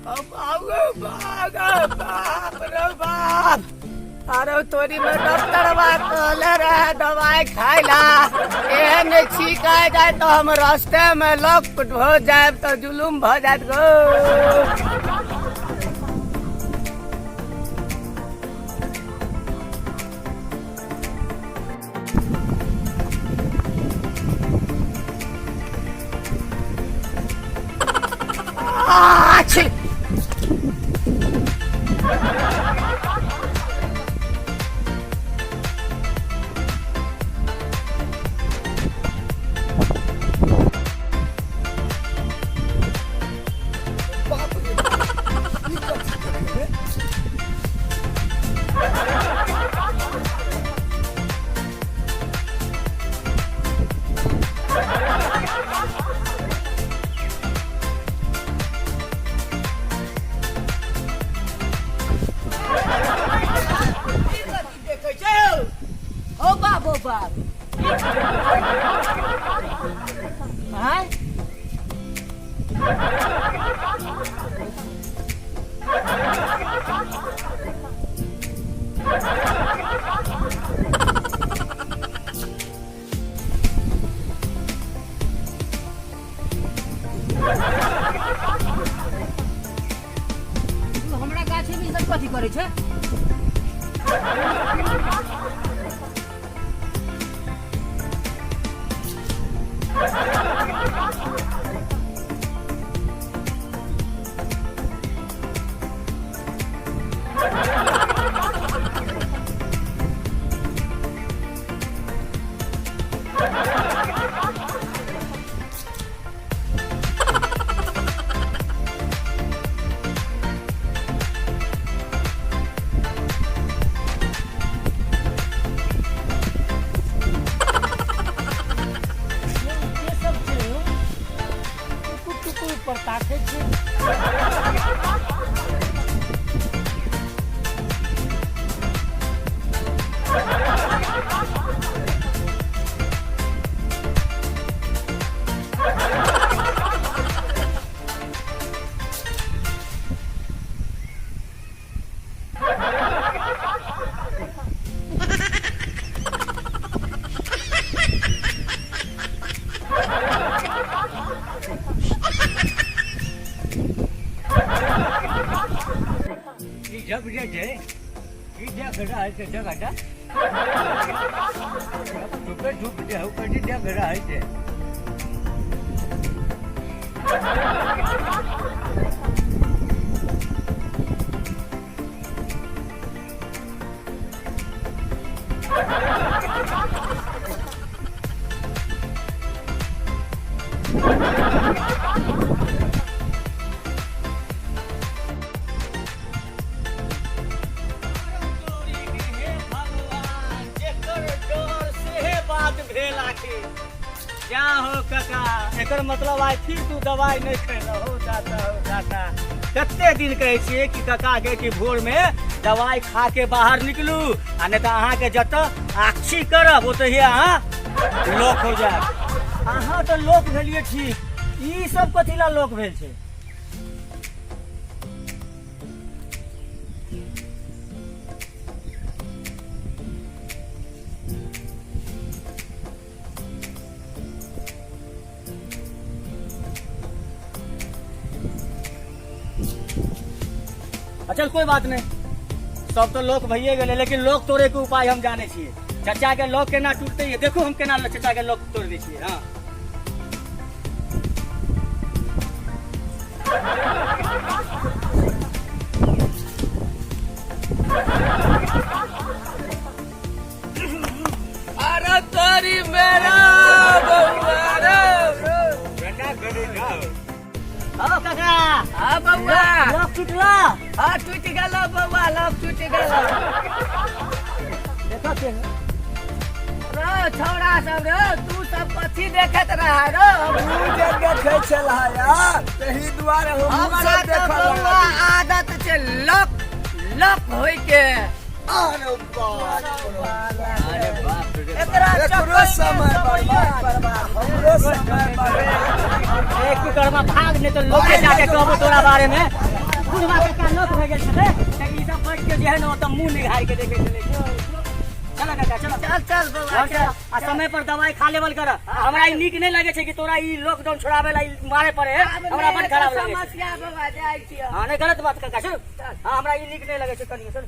बाप रे बाप। अरे तोरी में डॉक्टरवा कहले रहे दवाई खाय ला, एहन छींक आ जाए तो हम रास्ते में लॉक हो जाए तो जुलूम भ जात गो। छी। बाप रे बाप, ई कथी देखै रे? देखै छै हो बाप, हो बाप। आय हमरा गाछी में ई सब कथी करै छै? के सब छै यौ? टुकुर टुकुर पर ताकै छै। ई जब जे छै ई देख रहल छै जगहटा धूपे धूप जे हौ कथी देख रहल छै। हे भगवान, जेकर डर सेहे बात भेल आखिर। जा हो काका, एकर मतलब आइ फिर तू दवाई नहीं खेल हो दाता, हो दाता। कते दिन कहै छियै कि काका के कि भोर में दवाई खा के बाहर निकलू, आ नहीं तऽ अहाँके जतऽ आक्षी करब ओतहिए अहाँ लोक हो जायब। अहाँ तऽ लोक भेलियै ठीक, ई सब कथी ला लोक भेल छै? अच्छा कोई बात नहीं, सब तो लोक भइए गेलै, लेकिन लोक तोड़े के उपाय हम जाने छियै। चचा के लोक केना टूटते ये देखू, हम केना चचा के लोक तोड़ दै छियै। हाँ अरे तोरी मेरा बउआ रे। हाँ काका। हाँ बउआ। लोक टूटला? हाँ टूट गेलो बउआ, लोक टूट गेलो। देखो के रो छौड़ा सब रो, तू सब कथी देखत रहा रो? हमहूँ जे देखै छलहा यार, तही दुआरे हमहूँ हमरा सब तऽ देखऽ बउआ लागलियै। आदत छै लक लक होय के। अरे बाप रे। अरे बाप रे। एकरा एकरो चक्कर में समय बर्बाद, बर्बाद। हमरो समय बर्बाद। एक कुकरमा भाग, नहीं तो लोग के जाके कहबो तोरा बारे में। बुढ़वा काका नोक भए गेल छलै तऽ ई सब बैठ के जे है ने ओतऽ मुँह निहारि के देखै छलै। चल काका, चल। चल चल बौआ, घर चल। आ समय पर दवाई खा लेवल कर। हमरा ई नीक नहि लगे छै कि तोरा ई लॉकडाउन छोड़ावे ला ई मारे पड़े है। हमरा बड़ खराब लगे छै। समस्या बौआ, जाइ छियै। हाँ, नहीं गलत बात काका, चलो। हाँ, हमरा ई नीक नहि लगे छै कनियो, चलो।